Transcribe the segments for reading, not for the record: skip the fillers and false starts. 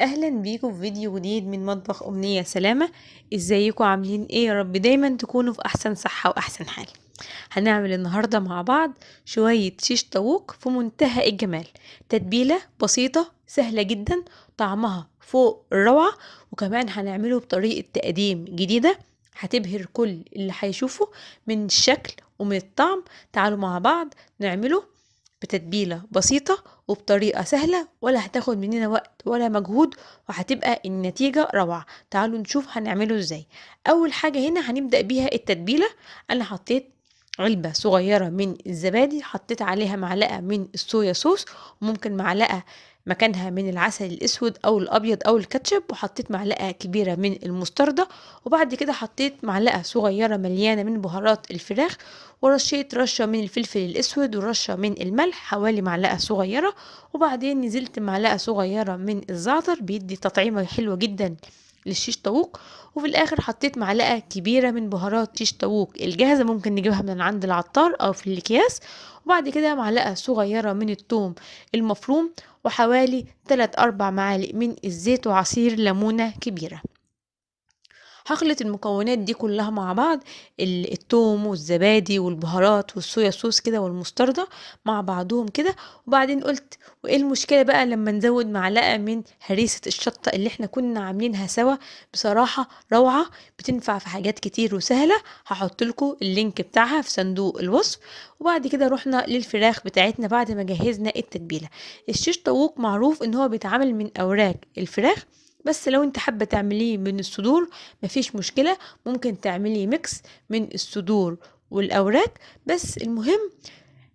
اهلا بيكم في فيديو جديد من مطبخ امنية سلامة. ازيكم عاملين ايه؟ يا رب دايما تكونوا في احسن صحة واحسن حال. هنعمل النهاردة مع بعض شوية شيش طاووق في منتهى الجمال، تتبيلة بسيطة سهلة جدا، طعمها فوق الروعة، وكمان هنعمله بطريقة تقديم جديدة هتبهر كل اللي هيشوفه من الشكل ومن الطعم. تعالوا مع بعض نعمله بتتبيلة بسيطة وبطريقة سهلة، ولا هتاخد مننا وقت ولا مجهود، وهتبقى النتيجة روعة. تعالوا نشوف هنعمله ازاي. اول حاجة هنا هنبدأ بيها التتبيلة. انا حطيت علبة صغيرة من الزبادي، حطيت عليها معلقة من الصويا صوص، وممكن معلقة مكانها من العسل الاسود او الابيض او الكاتشب، وحطيت معلقة كبيرة من المستردة، وبعد كده حطيت معلقة صغيرة مليانة من بهارات الفراخ، ورشيت رشة من الفلفل الاسود ورشة من الملح حوالي معلقة صغيرة، وبعدين نزلت معلقة صغيرة من الزعتر بيدي تطعيمة حلوة جدا للشيش طاووق، وفي الاخر حطيت معلقة كبيرة من بهارات شيش طاووق الجاهزة، ممكن نجيبها من عند العطار او في الاكياس، وبعد كده معلقة صغيرة من الثوم المفروم، وحوالي 3-4 معالق من الزيت، وعصير ليمونة كبيرة. هخلط المكونات دي كلها مع بعض، التوم والزبادي والبهارات والصويا صوص كده والمستردة مع بعضهم كده. وبعدين قلت وايه المشكلة بقى لما نزود معلقة من هريسة الشطة اللي احنا كنا عاملينها سوا، بصراحة روعة، بتنفع في حاجات كتير وسهلة. هحط لكم ال link بتاعها في صندوق الوصف. وبعد كده رحنا للفراخ بتاعتنا بعد ما جهزنا التتبيلة. الشيش طاووق معروف ان هو بيتعمل من اوراق الفراخ، بس لو انت حابة تعمليه من الصدور مفيش مشكلة، ممكن تعملي mix من الصدور والاوراق، بس المهم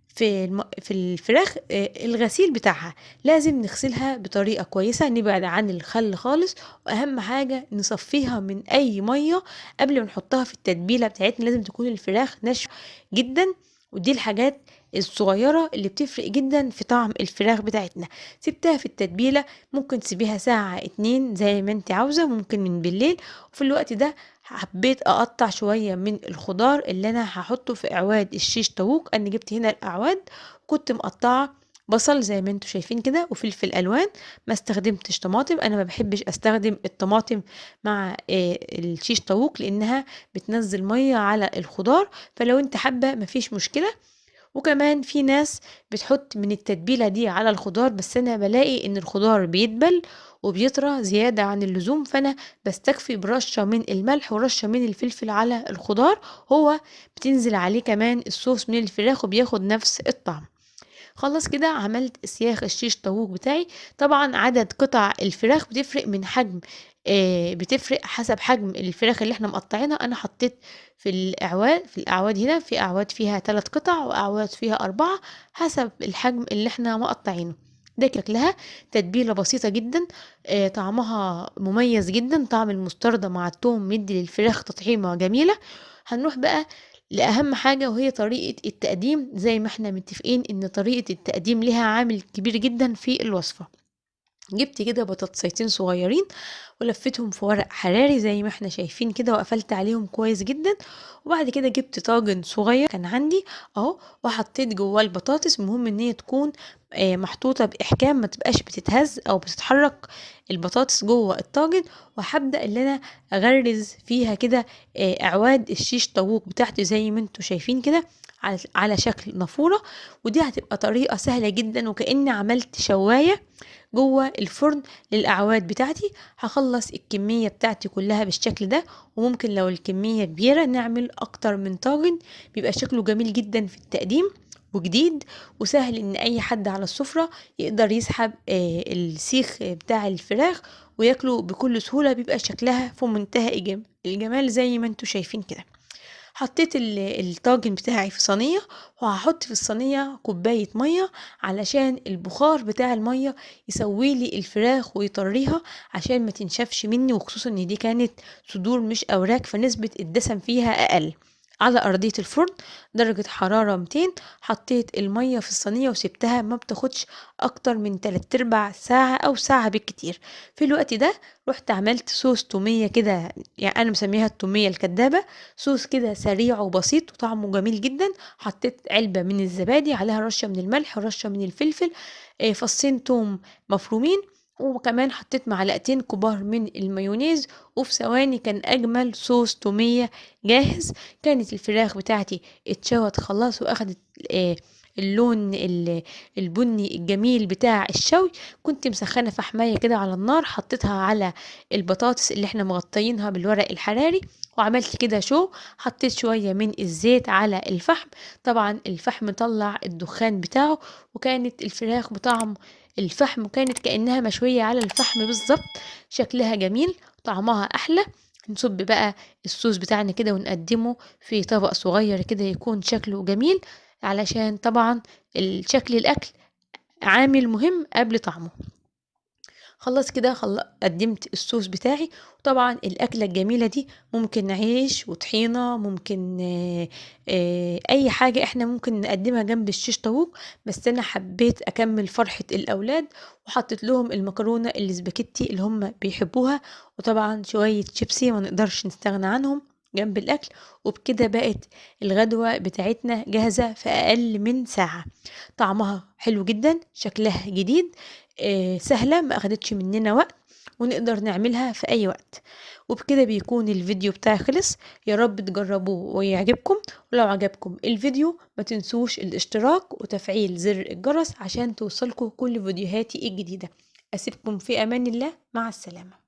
في الفراخ الغسيل بتاعها لازم نغسلها بطريقة كويسة، نبعد عن الخل خالص، واهم حاجة نصفيها من اي مية قبل ما نحطها في التتبيلة بتاعتنا. لازم تكون الفراخ ناشفة جدا، ودي الحاجات الصغيرة اللي بتفرق جدا في طعم الفراخ بتاعتنا. سبتها في التتبيلة، ممكن تسيبيها ساعة 2 زي ما انت عاوزة، ممكن من بالليل. وفي الوقت ده حبيت اقطع شوية من الخضار اللي انا هحطه في اعواد الشيش طاووق. انا جبت هنا الاعواد، كنت مقطعة بصل زي ما انتوا شايفين كده، وفلفل الوان، ما استخدمتش طماطم، انا ما بحبش استخدم الطماطم مع الشيش طاووق لانها بتنزل مية على الخضار، فلو انت حابة مفيش مشكلة. وكمان في ناس بتحط من التتبيلة دي على الخضار، بس انا بلاقي ان الخضار بيدبل وبيطرى زيادة عن اللزوم، فانا بستكفي برشة من الملح ورشة من الفلفل على الخضار، هو بتنزل عليه كمان الصوص من الفراخ وبياخد نفس الطعم. خلاص كده عملت سياخ الشيش طاووق بتاعي. طبعا عدد قطع الفراخ بتفرق من حجم، بتفرق حسب حجم الفراخ اللي احنا مقطعينها. انا حطيت في الاعواد هنا في اعواد فيها 3 قطع واعواد فيها 4 حسب الحجم اللي احنا مقطعينه. ده شكلها تتبيلة بسيطة جدا، طعمها مميز جدا، طعم المستردة مع التوم مدي للفراخ تطعيمة جميلة. هنروح بقى لأهم حاجة وهي طريقة التقديم. زي ما احنا متفقين ان طريقة التقديم لها عامل كبير جدا في الوصفة. جبت كده بطاطسيتين صغيرين ولفتهم في ورق حراري زي ما احنا شايفين كده، وقفلت عليهم كويس جدا. وبعد كده جبت طاجن صغير كان عندي اهو، وحطيت جواه البطاطس. المهم ان هي تكون محطوطة باحكام، ما تبقاش بتتهز او بتتحرك البطاطس جوه الطاجن. وهبدأ ان انا اغرز فيها كده، اعواد الشيش طاووق بتاعتي زي ما انتم شايفين كده على شكل نافورة. ودي هتبقى طريقة سهلة جدا، وكأني عملت شواية جوه الفرن للأعواد بتاعتي. هخلص الكمية بتاعتي كلها بالشكل ده، وممكن لو الكمية كبيرة نعمل أكتر من طاجن، بيبقى شكله جميل جدا في التقديم وجديد وسهل إن أي حد على السفرة يقدر يسحب السيخ بتاع الفراخ وياكله بكل سهولة. بيبقى شكلها في منتهى الجمال زي ما انتوا شايفين كده. حطيت الطاجن بتاعي في صينية، وهحط في الصينية كوباية مية علشان البخار بتاع المية يسويلي الفراخ ويطريها عشان ما تنشفش مني، وخصوصا ان دي كانت صدور مش اوراق فنسبة الدسم فيها اقل. على ارضية الفرن درجة حرارة 200، حطيت المية في الصينية وسبتها ما بتاخدش اكتر من 3/4 ساعة او ساعة بالكتير. في الوقت ده رحت عملت صوص تومية كده، يعني انا مسميها التومية الكدابة، صوص كده سريع وبسيط وطعمه جميل جدا. حطيت علبة من الزبادي عليها رشة من الملح ورشة من الفلفل، فصين توم مفرومين، وكمان حطيت معلقتين كبار من المايونيز، وفي ثواني كان اجمل صوص تومية جاهز. كانت الفراخ بتاعتي اتشوت خلاص واخدت اللون البني الجميل بتاع الشوي. كنت مسخنة فحماية كده على النار، حطيتها على البطاطس اللي احنا مغطيينها بالورق الحراري، وعملت كده شو، حطيت شوية من الزيت على الفحم، طبعا الفحم طلع الدخان بتاعه، وكانت الفراخ بطعم الفحم، وكانت كأنها مشوية على الفحم بالظبط، شكلها جميل طعمها أحلى. نصب بقى الصوص بتاعنا كده ونقدمه في طبق صغير كده يكون شكله جميل، علشان طبعا الشكل الأكل عامل مهم قبل طعمه. خلاص كده قدمت الصوص بتاعي. وطبعا الأكلة الجميلة دي ممكن عيش وطحينة، ممكن أي حاجة احنا ممكن نقدمها جنب الشيش طاووق، بس أنا حبيت أكمل فرحة الأولاد وحطيت لهم المكرونة الاسباجيتي اللي هم بيحبوها، وطبعا شوية شيبسي ما نقدرش نستغنى عنهم جنب الأكل. وبكده بقت الغدوة بتاعتنا جاهزة في أقل من ساعة، طعمها حلو جدا، شكلها جديد، سهلة، ما أخدتش مننا وقت، ونقدر نعملها في أي وقت. وبكده بيكون الفيديو بتاعي خلص، يا رب تجربوه ويعجبكم، ولو عجبكم الفيديو ما تنسوش الاشتراك وتفعيل زر الجرس عشان توصلكم كل فيديوهاتي الجديدة. أسيبكم في أمان الله، مع السلامة.